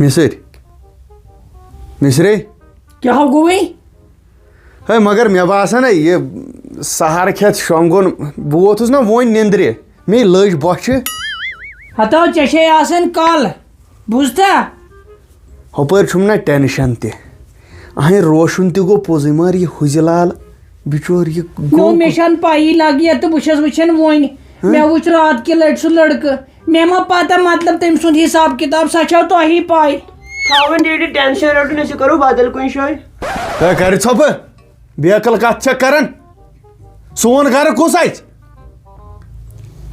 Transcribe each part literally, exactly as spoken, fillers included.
مِسٕرۍ۔ مِسرے۔ کیٛاہ ہو گوٚوٕے؟ ہے، مگر مےٚ باسان ہے، یہِ سحر کھٮ۪تھ شۄنٛگُن، بہٕ ووتھُس نا وۄنۍ نیٚنٛدرِ، مےٚ لٔج بۄچھِ۔ ہتو، ژےٚ چھے آسان کل، بوٗزتھا؟ ہُپٲرۍ چھُم نا ٹٮ۪نشن تہِ۔ اہے، روشُن تہِ گوٚو پوٚزُے، مگر یہِ حُزِ لال بِچور، یہِ نو، گوٚو مےٚ چھَنہٕ پَیی لَگہِ یَتھ تہٕ بہٕ چھَس وٕچھان وۄنۍ۔ ہہ؟ مےٚ وٕچھ راتھ کہِ لَٹہِ سُہ لٔڑکہٕ۔ مےٚ ما پَتہ، مطلب، تٔمۍ سُنٛد حِساب کِتاب، سۄ چھَو تۄہی پَے۔ تھاوُن ڈیڈی ٹینشن رَٹُن، أسۍ کَرو بدل کُنہِ جایہِ۔ ہے، کَرِ ژھۄپہٕ، بے عقل کَتھ چھَکھ کَران؟ سون گَرٕ کُس اَژِ؟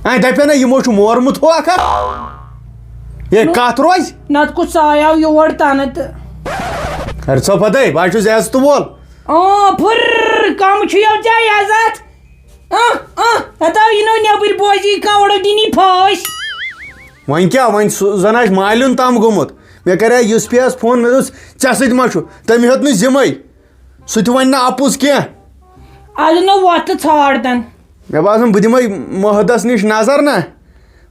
اَے، دَپے نہ، یِمو چھُ مورمُت ہُہ اَکھ اَکھ۔ ہے، نو، کَتھ روزِ؟ نَتہٕ کُس ژایاو یور تَنہٕ تہٕ۔ کَرِ ژھۄپہٕ دَے، بہٕ ہا چھُس عزتہٕ وول۔ آ، پھُر، کم چھُ یو ژےٚ عزت۔ آ، آ، ہتاو یہِ نو نیبر بوزی کانٛہہ اورٕ دِنی پھٲسۍ۔ وۄنۍ کیٛاہ، وۄنۍ سُہ زن آسہِ مالیُن تام گوٚمُت۔ مےٚ کریٛاو یُس پیس فون، مےٚ دوٚپُس، "ژےٚ سۭتۍ ما چھُ؟" تٔمۍ ہیوٚت نہٕ ذِمے۔ سُہ تہِ وَنہِ نہٕ اَپُز کینٛہہ۔ ادٕ نو وۄتھ تہٕ ژھانٛڈ تن۔ مےٚ باسان، بہٕ دِمے محدس نِش نظر نہ۔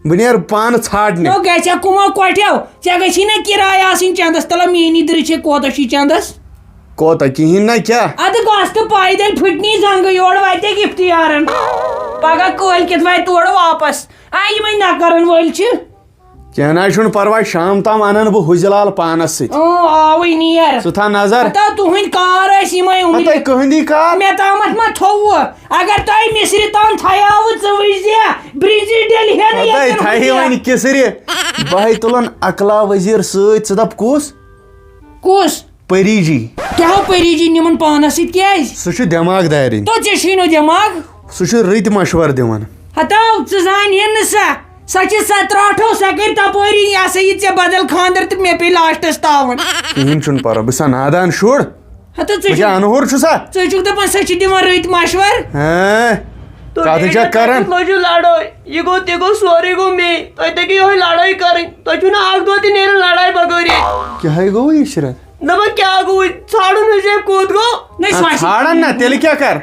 بہٕ نیرٕ پانہٕ ژھانٛڈنہِ۔ نو گژھِ ہا کُمو کۄٹھیو؟ ژےٚ گژھی نہ کِراے آسٕنۍ چندس؟ تلہ میٛٲنی دٕرِ چھے کوتاہ چھی چندس؟ کوتاہ؟ کِہیٖنۍ نہ کیٛاہ؟ ادٕ گژھ تہٕ پیدل پھٕٹنی زنٛگہٕ یورٕ واتہِ افتیارن۔ پگاہ کٲلۍ کٮ۪تھ واتہِ تورٕ واپس۔ آ، یِمے نہ کرن وٲلۍ چھِ۔ کینٛہہ نہ حظ چھُنہٕ پرواے، شام تام انن بہٕ حُزِ لال پانس سۭتۍ۔ اۭں، آوٕے نیر۔ ژٕ تھاو نظر۔ ہتا تُہٕنٛدۍ کار ٲسۍ یِمے عُمرِ۔ ہتے کٕہٕنٛدی کار؟ مےٚ تامتھ ما تھوٚوُ؟ اگر تۄہہِ مِصرِ تام تھایاوٕ ژٕ وٕچھ زِ برٛنٛزِس ڈیلہِ ہٮ۪نہٕ ہتے ییٚتٮ۪ن تھایہِ ہُتہِ۔ وۄنۍ کِسرِ۔ بہٕ ہے تُلن اکلا وزیر سۭتۍ، ژٕ دپ کُس؟ کُس؟ پری جی۔ کیٛاہ ہو پری جی نِمن پانس سۭتۍ کیٛازِ؟ سُہ چھُ دٮ۪ماغ دارِ۔ تو ژےٚ چھُے نہٕ دٮ۪ماغ۔ سُہ چھُ رٕتۍ مشورٕ دِوان۔ ہتاو، ژٕ زانہِ ہے نہٕ سۄ۔ سۄ چھِ سۄ ترٛاٹھو، سۄ کٔرۍ تپٲری، یہِ ہسا یہِ ژےٚ بدل خانٛدر تہٕ مےٚ پیٚیہِ لاسٹس تاوُن۔ کِہیٖنۍ چھُنہٕ پرواے، بہٕ چھُسا نادان شُر؟ ہتہٕ ژٕ بہٕ چھُکھ، کیٛاہ انہُر چھُسا؟ ژٕ چھُکھ دپان سۄ چھِ دِوان رٕتۍ مشور؟ ہاں؟ تُہۍ کتھ ڈیڈی چھا تُہۍ کران؟ کتھ لٲجِو لڑٲے؟ یہِ گوٚو تہِ گوٚو، سورُے گوٚو مے۔ تۄہہِ تہِ گٔیو یِہوٚے لڑٲے کرٕنۍ۔ تۄہہِ چھُو نہٕ اکھ دۄہ تہِ نیران لڑایہِ بغٲر ییٚتہِ۔ کیٛاہ ہے گوٚو عشرت؟ دپان کیٛاہ گوٚو؟ ژھانٛڈُن حظ ییٚمۍ کوٚت گوٚو؟ نہ، آ، سُہ آسہِ ژھانٛڈن نہ، تیٚلہِ کیٛاہ کر؟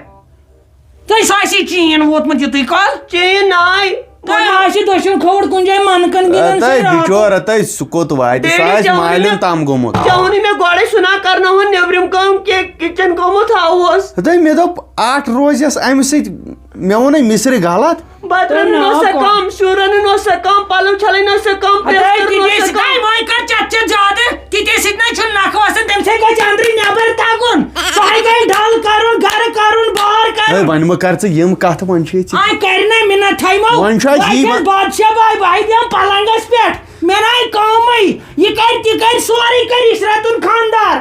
تۄہہِ سُہ آسہِ چین ووتمُت یُتُے کال۔ چین ناے۔ تۄہہِ آسہِ دٔچھُن کھووُر کُنہِ جایہِ منٛدٕ کٔنۍ گِنٛدان اَتَے سُہ راتُک۔ بِچور، اَتَے سُہ کوٚت واتہِ؟ سُہ ڈیڈی آسہِ ژےٚ ووٚنُے مالیُن مےٚ، تام گوٚمُت۔ ژےٚ ووٚنُے مےٚ گۄڈَے سُہ نا کَرناوُن نیٚبرِم کٲم کینٛہہ، کِچَن کٲم تھاوہوس۔ ہَتَے مےٚ دوٚپ اَٹھ روزٮ۪س اَمہِ سۭتۍ، مےٚ ووٚنُے مِصرِ غلط۔ باتھ روٗم تہٕ نہ اوس سا کم۔ کم، سیُن رَنُن اوس سا کم، پَلو چھَلٕنۍ ٲس سا کم، ہَتَے پرٛٮ۪س کَرُن اوس تِکیٛازِ سا کم۔ تَے وۄنۍ کَر چَتھ چَتھ زیادٕ؟ تِتھے سۭتۍ نہ چھُنہٕ نکھٕ وسان، تٔمۍ سۭتۍ گژھِ أنٛدرٕے نٮ۪بر تَگُن۔ سُہ ہَے گژھِ ڈل کَرُن، گرٕ کَرُن، بار ہے، کَرُن۔ وۄنۍ مہ کر ژٕ یِم کتھٕ، وۄنۍ چھِ أسۍ آ، کَرِ نہ مِنت تھایمو۔ وۄنۍ چھُ اَسہِ وۄنۍ یی چھَس وۄنۍ۔ بادشاہ بھاے، بہٕ ہَے بیٚہمہٕ پلنگس پٮ۪ٹھ۔ مےٚ نہ آیہِ کٲمٕے۔ یہِ کَرِ تہِ کَرِ، سورُے کَرِ عشرتُن خاندار۔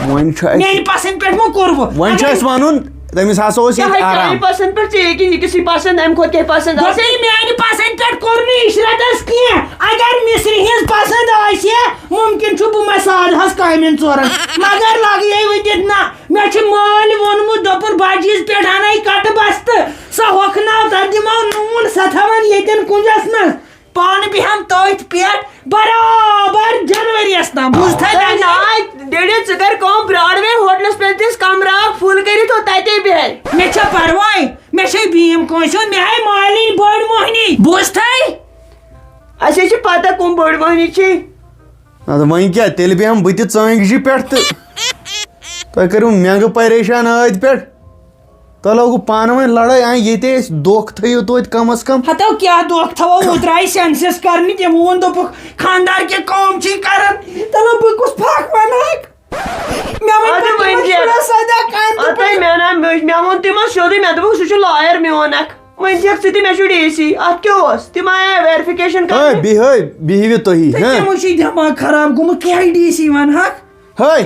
وۄنۍ چھُ اَسہِ، میٛانہِ پسنٛد پٮ۪ٹھ مہ کوٚروٕ۔ وۄنۍ چھُ اَگر اَسہِ وَنُن، تٔمِس ہسا اوس یہِ ییٚتہِ کیٛاہ ہیٚکہِ آرام۔ میٛانہِ پسنٛد پٮ۪ٹھ ژےٚ ییٚکہِ یہِ کِسٕے پسنٛد، اَمہِ کھۄتہٕ کیٛاہ پسنٛد آسہِ؟ گۄڈٕ میٛانہِ پسنٛد پٮ۪ٹھ کوٚر نہٕ عشرتس کینٛہہ۔ اگر مِصرِ ہٕنٛز پسنٛد آسہِ ہے، مُمکِن چھُ بہٕ مہ سادہس کامٮ۪ن ژورن۔ مگر لگہٕ یے وۄنۍ دِتھ نہ۔ مےٚ چھُ مٲلۍ ووٚنمُت، دوٚپُن، بجہِ عیٖز پٮ۪ٹھ اَنے کٹہٕ بستہٕ، سۄ ہۄکھناو، تَتھ دِمو نوٗن، سۄ تھاوَن ییٚتٮ۪ن کُنجَس منٛز۔ پانہٕ بیٚہم تٔتھۍ پٮ۪ٹھ برابر جنؤریَس تام۔ بوٗزتھا تۄہہِ جنؤری؟ ناے ڈیڈی، ژٕ کر کٲم، براڈوے ہوٹلَس پٮ۪ٹھ دِس کمرٕ اکھ فُل کٔرِتھ، ہُہ تَتے بیٚہہِ۔ مےٚ چھا پرواے؟ مےٚ چھے بیٖم کٲنٛسہِ ہُنٛد، مےٚ ہاے مالِنۍ بٔڑ موہنی۔ بوٗزتھے؟ اَسے چھِ پتہ کٕم بٔڑ موہنی چھِ۔ اَدٕ وۄنۍ کیٛاہ، تیٚلہِ بیٚہم بہٕ تہِ ژٲنٛگجہِ پٮ۪ٹھ تہٕ تۄہہِ کٔرِو مٮ۪نٛگہٕ پریشان ٲدۍ پٮ۪ٹھ۔ تۄہہِ لوگوُ پانہٕ ؤنۍ لڑٲے، اَنہِ ییٚتے أسۍ دۄکھ تھٲیِو توتہِ کم از کم۔ ہتو کیٛاہ دۄکھ تھاوو، اوترٕ آیہِ سینسس کرنہِ، تِمو ووٚن، دوٚپُکھ، خانٛدار کیٛاہ کٲم چھِی کران؟ تلو بہٕ کُس پھکھ ونہٕ ہاکھ؟ مےٚ وۄنۍ اَدٕ پتہٕ وۄنۍ یِمن دِ۔ شُرٮ۪ن سۭتۍ اکھ کَتھ، اَدٕ دوٚپُکھ، مےٚ نا، مےٚ، مےٚ ووٚن تِمن سیوٚدُے، مےٚ دوٚپُکھ، سُہ چھُ لایَر میون اکھ۔ وۄنۍ چھَکھ ژٕ تہِ، مےٚ چھُ ڈی سی، اَتھ کیٛاہ اوس؟ تِم آیے ویرِفِکیشن ہے، کرنہِ۔ بِہِو، بِہِو تُہی، تہٕ ہہ؟ تِمو چھُے دٮ۪ماغ خراب گوٚمُت، کیٛاہ ڈی سی وَنہٕ ہاکھ؟ ہے،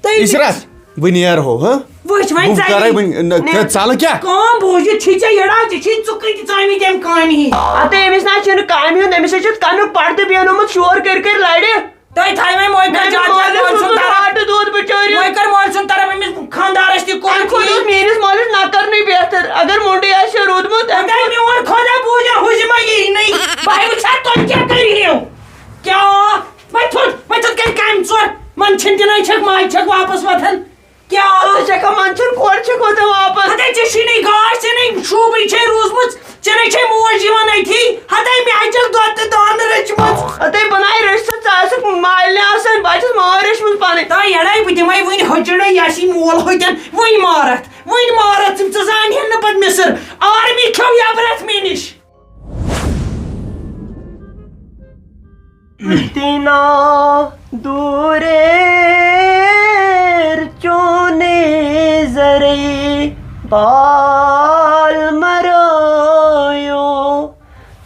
تُہۍ عشرت، بہٕ نیرٕ ہو، ہہ؟ وٕچھ وۄنۍ بہٕ ژَلہٕ۔ کَرَے وۄنۍ، نہ، نہ۔ ژَلہٕ کیٛاہ؟ کٲم بوٗزِتھ چھُے ژےٚ یِڑان، ژےٚ چھُے ژُکٕے تہِ ژامٕتۍ اَمہِ کامہِ ہِنٛدۍ۔ اَدٕ أمِس نہ چھُنہٕ کامہِ ہُنٛد، أمِس ہے چھُ کَمیُک پَردٕ بیٚہنومُت، شور کٔرۍ کٔرۍ لَرِ۔ تۄہہِ تھایوے موے کر میٲنِس زیادٕ زیادٕ مٲلِس مٲلۍ سُنٛد روٗدمُت طرف۔ آٹہٕ دۄد بِچٲرِس۔ موے کر مٲلۍ سُنٛد طرف أمِس خانٛدارس تہِ کوٚر اَمہِ کھۄتہٕ اوس ٹھیٖک۔ میٲنِس مٲلِس نہ کرنُے بہتر، اگر مۄنٛڈٕے آسہِ ہے روٗدمُت، اَمہِ اگر کھۄتہٕ میون خۄدا بوٗزِن، ہُہ زِ ما یی نہٕ۔ بہٕ وٕچھِ ہا تُہۍ کیٛاہ کٔرِو۔ کیٛاہ؟ وۄنۍ تھوٚد، وۄنۍ تھوٚد کٔرۍ کامہِ ژور۔ من چھِنہٕ دِنَے چھَکھ، ماجہِ چھَکھ واپس وۄتھان۔ کیٛاہ؟ ژٕ چھَکھا منٛدچھُن، کورِ چھَکھ وۄتھان واپس؟ ہتے ژےٚ چھُے نَے گاش، ژےٚ نَے شوٗبٕے چھے روٗزمٕژ، ژےٚ نَے چھے موج یِوان أتھی۔ ہتے مےٚ ہَے چھَکھ دۄد تہٕ دانہٕ رٔچھمٕژ۔ ہتے بناے رٔچھ ژٕ، ژٕ آسَکھ مالنہِ آسان، بہٕ اَتہِ ٲس مارش منٛز پَنٕنۍ۔ تۄہہِ یَڑاے بہٕ دِمَے وٕنۍ ہۄچھِڑے یاسین مول ہوٚتٮ۪ن۔ وٕنۍ مارَتھ، وٕنۍ مارَتھ ژٕ، ژٕ زانہِ ہَن نہٕ پَتہٕ مِصر۔ آرمی کھیوٚو یَبرَتھ مےٚ نِش۔ اتنا دوریر چونے زرے بال مرایو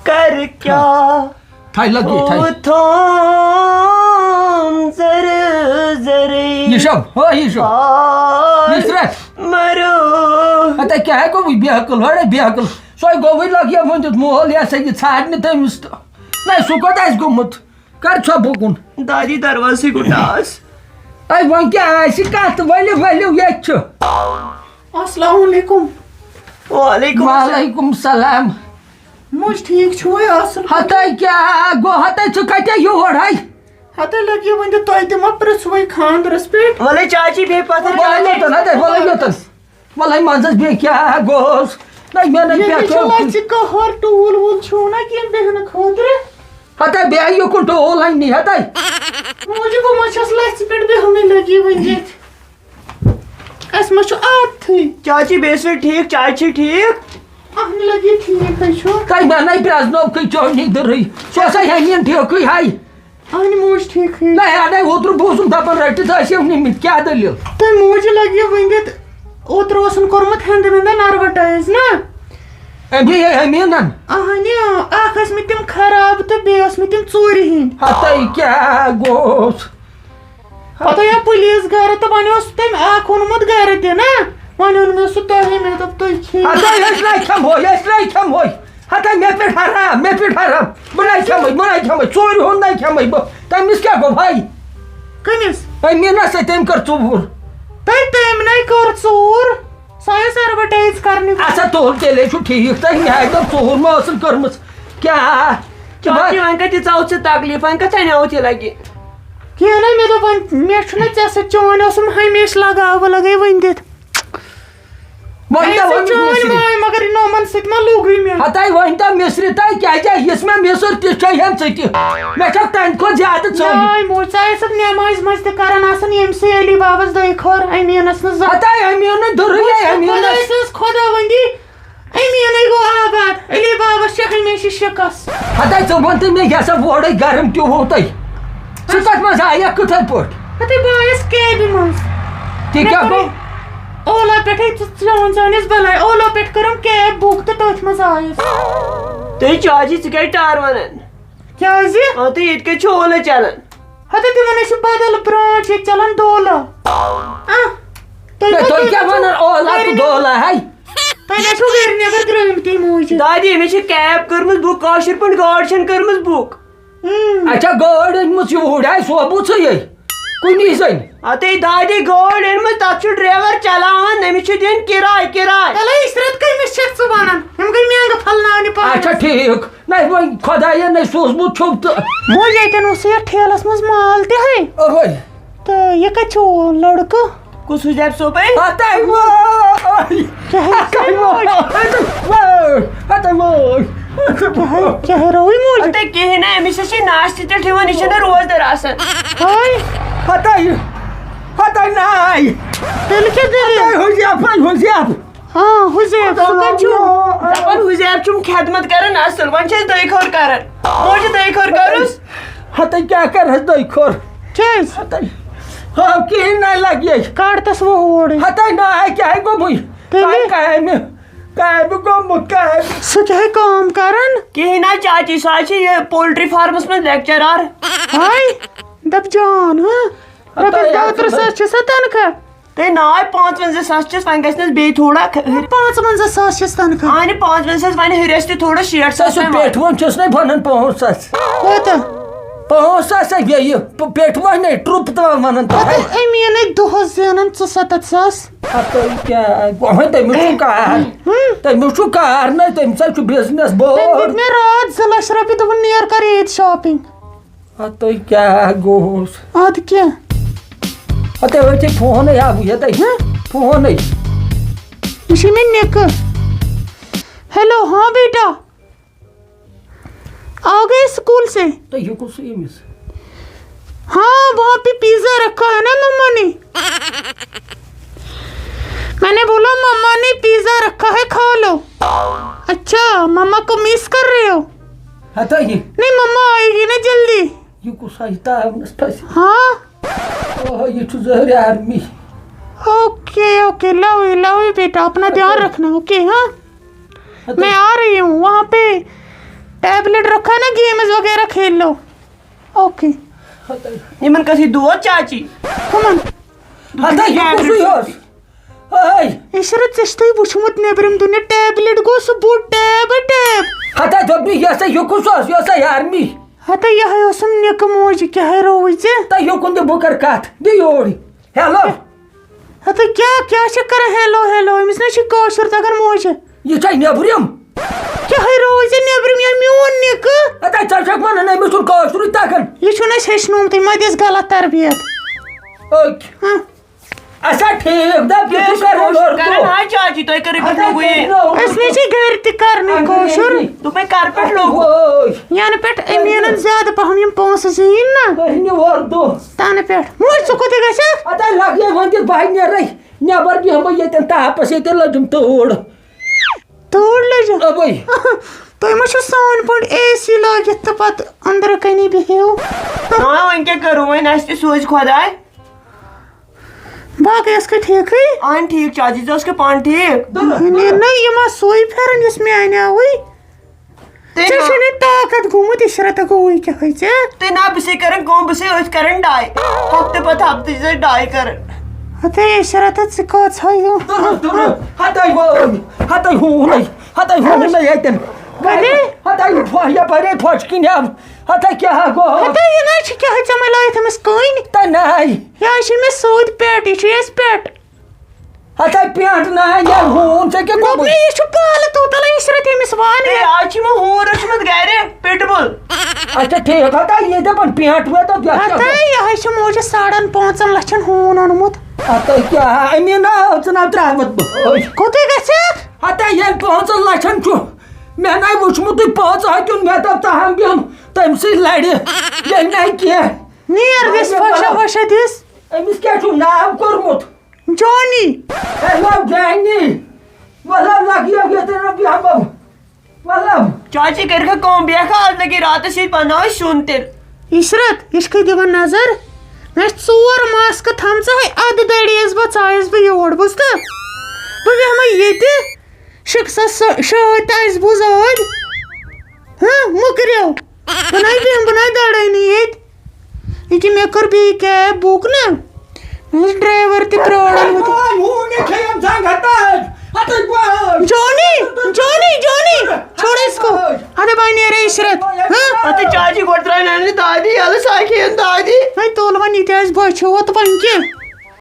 کر کیا تھاے لگی، تھاے۔ اوتھوم زر زرے یہ شب، ہو یہ شب۔ بال یہ سرت۔ مرو۔ اتے کیا ہے گوٚو بے عقل، ہڑے بے عقل۔ سوے گوٚوٕے لگ یہِ وۄنۍ دیُت مول یہِ ہسا یہِ ژھانڈنہِ تٔمِس تہٕ۔ نہ، سُہ کوٚت آسہِ گوٚمُت؟ کر ژھۄپہٕ کُن۔ دادی دروازسٕے گوٚو ٹاس۔ اے، وۄنۍ کیٛاہ آسہِ کتھ؟ ؤلِو، ؤلِو، ییٚتہِ چھُ۔ السلام علیکم۔ وعلیکم السلام۔ وعلیکم السلام۔ موج ٹھیٖک چھُوے اصٕل؟ ہتے کیٛاہ گوٚو؟ ہتے ژٕ کتہِ یور ہے؟ ہتے لٔگِو وۄنۍ تہٕ تۄہہِ تہِ ما پرٛژھوٕے خانٛدرس پٮ۪ٹھ؟ وَلَے چاچی بیٚہہ پَتھَر وَلَے چاچی۔ یوٚتَن، ہتے وَلَے یوٚتَن۔ وَلَے منٛزَس بیٚیہِ کیٛاہ گوٚوس؟ نہ، مےٚ نَے ییٚتہِ پٮ۪ٹھ چھُ ٲس۔ لَژِ قہر ٹوٗل ووٗل چھُو نہ کینٛہہ بیٚہنہٕ خٲطرٕ؟ ہتے بیٚہہ یُکُن ٹوٗل ہَے نی ہتے۔ موجی، بہٕ ما چھَس لَژِ پٮ۪ٹھ بیٚہنٕے لٔگی وۄنۍ ییٚتہِ۔ اَسہِ ما چھُ عادتھٕے۔ چاچی بیٚیہِ ٲسوٕ ٹھیٖک، چاے چھِ ٹھیٖک؟ اَہَن لٔگی ٹھیٖک ہَے چھُ۔ تۄہہِ ما نَے پرٛزنوکھٕے چوٚو نِدٕرٕے؟ سُہ اوسا ہٮ۪مہِ یَن ٹھیکٕے ہَے؟ اہنہِ موج ٹھیکٕے۔ نہ، اَدَے اوترٕ بوٗزُم دَپان رٔٹِتھ ٲسِو نِمٕتۍ، کیٛاہ دٔلیٖل؟ تۄہہِ موجہِ لَگہِ یہِ ؤنِتھ، اوترٕ اوسُن کوٚرمُت ہٮ۪نٛدٕ وٮ۪نٛدٕ نہ ایڈوَرٹایِز نا؟ أمی ہے أمیٖنَن۔ اہنہِ، اَکھ ٲسۍ مٕتۍ تِم خراب تہٕ بیٚیہِ ٲسۍ مٕتۍ تِم ژوٗرِ ہِنٛدۍ۔ ہَتَے کیٛاہ گوٚوس؟ پَتہٕ آو پُلیٖس گَرٕ تہٕ وۄنۍ اوس تٔمۍ اَکھ اوٚنمُت گَرٕ تہِ نا؟ وۄنۍ اوٚن مےٚ سُہ تۄہہِ، مےٚ دوٚپ تُہۍ کھیٚیِو۔ ہَتَے أسۍ نَے کھٮ۪مہو، أسۍ نَے کھٮ۪مہوے۔ ہتا مےٚ پٮ۪ٹھ حرام، مےٚ پٮ۪ٹھ حرام۔ بہٕ نَے کھٮ۪مَے، بہٕ نَے کھٮ۪مَے، ژوٗرِ ہُنٛد نَے کھٮ۪مَے بہٕ۔ تٔمِس کیٛاہ گوٚو بھائی؟ کٔمِس؟ أمیٖنَس سۭتۍ، تٔمۍ کٔر ژوٗر۔ تۄہہِ تٔمۍ نَے کٔر ژوٗر؟ سۄ ٲس ایڈوَرٹایِز کَرنہِ۔ اچھا، تُل، تیٚلے چھُ ٹھیٖک۔ تۄہہِ مےٚ آیہِ دوٚپ ژوٗر ما ٲسٕن کٔرمٕژ؟ کیٛاہ؟ ژٕ ما چاچی، وۄنۍ کَتہِ ژاوُتھ ژےٚ تکلیٖف؟ وۄنۍ کَتھ اَنیوُتھ یہِ لَگہِ؟ کینٛہہ نَے، مےٚ دوٚپ وۄنۍ مےٚ چھُنہ ژےٚ سۭتۍ چون اوسُم ہمیشہِ لگاو، بہٕ لَگَے وۄنۍ دِتھ۔ وۄنۍ اے، تہ سُہ وۄنۍ چٲنۍ مِصری۔ ماے، مگر یہِ نومن سۭتۍ ما لوٚگُے مےٚ؟ ہتاے وۄنۍ تہ مِصری تہ کیازِ یِژھ مےٚ مِصر تہِ چھے ہن ژٕ تہِ۔ مےٚ چھکھ تَمہِ کھۄتہٕ زیادٕ ژٔلۍ۔ ناے موج، ژٕ آسکھ نٮ۪مازِ منٛز تہِ کران آسان ییٚمہِ سۭتۍ علی بابس دۄیہِ خٲر، أمیٖنس نہٕ زانٛہہ۔ ہتاے أمیٖنس دوٚرُے وٕچھ، خۄداے خۄداے أمیٖنس۔ سٕنٛز خۄداوندی، أمیٖنٕے گوٚو آباد، علی بابس چھِ ہمیشہِ شِکس۔ ہتاے ژٕ وَن تہٕ مےٚ یہِ ہسا وورے گرم تہِ ہوو تۄہہِ۔ ژٕ کتھ منٛز آیکھ کِتھے پٲٹھۍ؟ ہتے بہٕ آیس کیبہِ منٛز۔ تہِ مےٚ کیٛاہ کوٚرُے گوٚو؟ اولا پٮ۪ٹھے ژٕ چون چٲنِس بلاے۔ اولا پٮ۪ٹھ کٔرٕم کیب بُک تہٕ تٔتھۍ منٛز آیس۔ تُہۍ چاچی، ژٕ کیٛازِ ٹار ونان؟ کیٛازِ؟ آ، تہٕ ییٚتہِ کتہِ چھُ اولا چلان؟ ہتے تِمن ہے چھُ بدل برانچ ییٚتہِ چلان ڈولا۔ آ، تُہۍ ہے، ما تُہۍ کٔرِو کیٛاہ ونان اولا تہٕ گرِ ڈولا ہے؟ تۄہہِ ما چھُو گرِ نٮ۪بر درٲمتی موٗجوٗد؟ دادی، مےٚ چھِ کیب کٔرمٕژ بُک، کٲشِر پٲٹھۍ گٲڑۍ چھَنہٕ کٔرمٕژ بُک۔ اچھا، گٲڑۍ أنمٕژ یوٗرۍ، آے سوبوٗژھٕے یے۔ کُنی زٔنۍ۔ ہتے دادی گٲڑۍ أنمٕژ، تَتھ چھُ ڈرایور چلاوان، أمِس چھُ دیُن کِراے، کِراے۔ تَلے عشرت کٔمِس چھَکھ ژٕ وَنان؟ یِم گٔے مٮ۪نٛگہٕ پھلناونہِ پانَس۔ اچھا، ٹھیٖک۔ نہ، وۄنۍ خۄدایا نَے سوٗزمُت چھُم تہٕ۔ موج، ییٚتٮ۪ن اوس یَتھ ٹھیلَس منٛز مال تہِ ہے۔ اوے۔ تہٕ یہِ کَتہِ چھُ لٔڑکہٕ؟ کُس حُزیب صٲب ہے؟ ہتَے وٲے۔ کیٛاہ ہے ہتَے وٲے۔ ہتَے وٲے۔ ہتَے وٲے۔ کیٛاہ ہے، کیٛاہ ہے رووٕے موج؟ ہتَے کِہیٖنۍ نہٕ، أمِس چھِ ناشتہٕ تہِ ٹھیوان، یہِ چھَنہٕ روزدَر آسان۔ ہاے۔ ہتَے۔ ہتَے ناے۔ تیٚلہِ کیٛاہ دٔلیٖل؟ ہتَے حُزیب، ہتَے حُزیب۔ ہاں، حُزیب، سُہ کَتہِ چھُ؟ دَپان حُزیب چھُم خدمت کران اصل، وۄنۍ چھِ أسۍ دۄیہِ خٲر کران۔ وۄنۍ چھِ دۄیہِ خٲر کَرُس۔ ہتَے کیٛاہ کَرَس دۄیہِ خٲر؟ کیٛازِ؟ ہتَے۔ ہاو کِہیٖنۍ نہ لگہِ۔ کَڑ تَس وۄنۍ اورٕ۔ ہتَے نہ آے کیٛاہ گوٚمُے؟ تیٚلہِ؟ تۄہہِ کامہِ، کامہِ گوٚمُت کامہِ۔ سُہ کیٛاہ ہے کٲم کران؟ کِہیٖنۍ نہ چاچی، سُہ حظ چھِ یہِ پولٹری فارمَس منٛز لیکچرار۔ ہاے، دَپ جان، ہاں؟ ہتَے رۄپیَس دَہ تٕرٛہ ساس چھِ سا تنخواہ؟ تہٕ ناے پانٛژوَنٛزاہ ساس چھِس، وۄنۍ گژھِ نَس بیٚیہِ تھوڑا کھ-، ہُر-، پانٛژوَنٛزاہ ساس چھِس تنخواہ۔ اہنہِ پانٛژوَنٛزاہ ساس، وۄنۍ ہُرٮ۪س تہِ تھوڑا شیٹھ ساس تۄہہِ سُہ تام وَنان۔ پٮ۪ٹھ وۄنۍ چھُس نَے بَنان پانٛژھ ساس۔ کوتاہ؟ پانٛژھ ساس ہے بیٚیہِ، پ-، پٮ۪ٹھ وۄنۍ نَے، ٹرٛپ تام وَنان تۄہہِ۔ پَتہٕ أمیٖنٕے دۄہَس زینان ژُسَتَتھ ساس۔ ہَتہٕ کیٛاہ، وۄنۍ تٔمِس چھُ کار، ہُم۔ تٔمِس چھُ کار نَے، تٔمِس حظ چھُ بِزنِس تٔمۍ بوٚڑ۔ دیُت مےٚ راتھ زٕ لَچھ رۄپیہِ، دوٚپُن، "نیر کَر عیٖد شاپِنٛگ۔" ہتَے کیٛاہ گوٚوس؟ اَدٕ کیٛاہ؟ ہتَے أتھۍ فونٕے آو یَتَے۔ ہہ؟ فونٕے۔ یہِ چھِ مےٚ نِکہٕ۔ ہیلو، ہاں بیٹا۔ آ گئے اسکول سے؟ تُہۍ ہیوٚکُس سُہ ییٚمِس؟ ہاں، وہاں पे पिज्जा रखा है ना मम्मा ने? मैंने बोला, मम्मा ने पिज्जा रखा है, खा लो। अच्छा, मम्मा को मिस कर रहे हो? ہتا یہِ नहीं, मम्मा आएगी ना जल्दी। یہِ کُس ہا یہِ تاونس پھسہِ हाँ। اوہ یہِ چھُ ظٲہرِ army okay okay, love you love you बेटा, अपना ध्यान रखना। ओके, हाँ, मैं आ रही हूँ। वहाँ पे टैबलेट रखा है ना, गेम्स वगैरह खेल लो। ओके। یِمن کٔتھی دود چاچی؟ کمن؟ ہتا یہِ کُسُے اوس ہے عشرت، ژےٚ چھُے وُچھمُت نیٚبرِم دُنیا؟ ٹیبلِٹ گوٚو سُہ بوٚڑ ٹیب ٹیب۔ ہتا دوٚپمَے یہِ ہسا یہِ کُس اوس یہِ اوسا یہِ آرمی ہتا یِہوٚے اوسُم نِکہٕ موج، کیٛاہ رووُے ژےٚ؟ تہٕ یوکُن تہِ بہٕ کر کتھ دِ یور ہیلو ہتا کیٛاہ کیٛاہ چھِ کران ہیلو ہیلو؟ أمِس نہ چھِ کٲشُر تگان موجہِ۔ یہِ چھا نیبرِم کیٛاہ رووُے ژےٚ نیٚبرِم یا میون نِکہٕ؟ ہتا ژےٚ چھکھ ونان أمِس چھُنہٕ کٲشرُے تگان یہِ چھُنہٕ اَسہِ ہیٚچھنومتُے، مہ دِس غلط تربیت۔ أکۍ ہاں۔ اچھا ٹھیٖک دپ یہِ چھُ کران اردو کران ہاے چاچی، تُہۍ کٔرِو پٮ۪ٹھ لوگُے۔ أسۍ نہ چھِ گرِ تہِ کرنٕے کٲشُر۔ دوٚپمَے کر پٮ۪ٹھ لوگُو؟ وٲے ینہٕ پٮ۪ٹھ أمیٖنن زیادٕ پہم یِم پونٛسہٕ زیٖنۍ نا، کرنہِ اردو تنہٕ پٮ۪ٹھ۔ موج، ژٕ کوٚت گژھکھ؟ اتا لگے وۄنۍ دِتھ بہٕ نیرے نٮ۪بر بیٚہمہٕ ییٚتٮ۪ن تاپس ییٚتٮ۪ن لٔجِم تۭر۔ تۭر لٔجِم؟ اوے۔ تُہۍ ما چھِو سٲنۍ پٲٹھۍ اے سی لٲگِتھ تہٕ پتہٕ أنٛدرٕ کَنی بِہِو؟ آ، وۄنۍ کیٛاہ کرو، وۄنۍ آسہِ تہِ سوزِ خۄداے۔ باقٕے ٲسکھٕ ٹھیٖکٕے؟ اہن ٹھیٖک چاچی، ژٕ ٲسکھٕ پانہٕ ٹھیٖک؟ نہ، نہ، یہِ ما سُے پھٮ۪رن یُس مےٚ اَنیٛاوٕے؟ تُہۍ ژےٚ نا- چھُے نہٕ طاقت گوٚمُت عشرتہ گوٚوُے کیٛاہ ژےٚ؟ تُہۍ نا بہٕ چھسے کران کٲم، بہٕ چھسے أتھۍ کران ڈاے۔ ہفتہٕ پتہٕ ہفتہٕ چھسے ڈاے کران۔ ہتے عشرتہ، ژٕ کۭژ ہا یہِ؟ تُلُن، تُلُن۔ ہتے وٲے، ہتے ہوٗنٕے، ہتے ہوٗنٕے ییٚتٮ۪ن۔ کَتہِ؟ ہتے پھۄ-، یپٲرے پھۄچہِ کِنۍ آو۔ ہتے کیٛاہ گوٚو؟ ہتے یہِ نہ چھِ کیٛاہ ژےٚ مےٚ لٲیِتھ أمِس کٔنۍ؟ تہ ناے۔ یہِ حظ چھِ مےٚ سۭتۍ پٮ۪ٹ، یہِ چھُ اَسہِ پٮ۪ٹ۔ ہتے پینٹ ناے یا ہوٗن ژےٚ کیٛاہ دوٚپ گوٚمُت؟ مےٚ، یہِ چھُ پالتوٗ تَلان عشرت أمِس وَن ہے، مےٚ۔ آز چھِ یِمو ہوٗن روٚچھمُت گرِ، پِٹ بُل۔ اچھا ٹھیٖک ہتے یہِ دپان پینٹ ویٹ تتھ یتھ کیٛاہ ہتے گوٚو؟ یہِ حظ چھِ موجہِ ساڑن پانٛژن لچھن ہوٗن اوٚنمُت۔ ہتے کیٛاہ امی نا ژٕ نا ترٛاوتھ بہٕ۔ کوٚتُے گژھکھ؟ ہتے ییٚلہِ پانٛژن لچھن چھُ مےٚ نَے وُچھمُتٕے پانٛژھ ہتیُن مےٚ دوٚپ تاہم بیٚہم تٔمۍ سٕے لرِ ییٚلہِ نَے کینٛہہ۔ نیر دِس پھوشا ووشا دِس۔ أمِس کیٛاہ چھُو ناو کوٚرمُت؟ جانی۔ ہے لو جانی۔ مطلب لگیو ییٚتٮ۪ن بیٚہمو۔ مطلب۔ چاچی کٔرِکھا کٲم، بیٚہکھا آز لگی راتس ییٚتہِ بناوو سیُن تیٚلہِ۔ عشرت، یِتھ کٔنۍ دِوان نظر۔ مےٚ چھِ ژور ماسکہٕ تھامژٕ، ہے ادٕ دَڑییَس بہٕ، ژایَس بہٕ یور، بوٗزتھٕ؟ بہٕ بیٚہمَے ییٚتہِ۔ شِکسَس سۄ شٲدۍ تہِ اَسہِ بوٗز ٲدۍ۔ ہہ، مُکریو۔ بہٕ نَے بیٚہمہٕ، بہٕ نَے دَڑَے نہٕ ییٚتہِ۔ ییٚکیٛاہ مےٚ کٔر بیٚیہِ کیب بُک نا۔ مےٚ اوس ڈرٛایوَر تہِ پرٛاران وٕنہِ۔ آے ہوٗن یہِ کھیٚیَم زنٛگ ہتہٕ۔ ہتہٕ گوٚو۔ جانی، جانی، جانی، چھوڑ اس کو۔ اَدٕ بَنہِ نیرے عشرت۔ ہہ؟ پتہٕ چاچی گۄڈٕ ترٛایہِ نہٕ دادی یَلہٕ، سۄ کھیٚیَن دادی۔ ہے، تُل وۄنۍ یہِ تہِ آسہِ بۄچھِ ہوت وۄنۍ کیٛاہ؟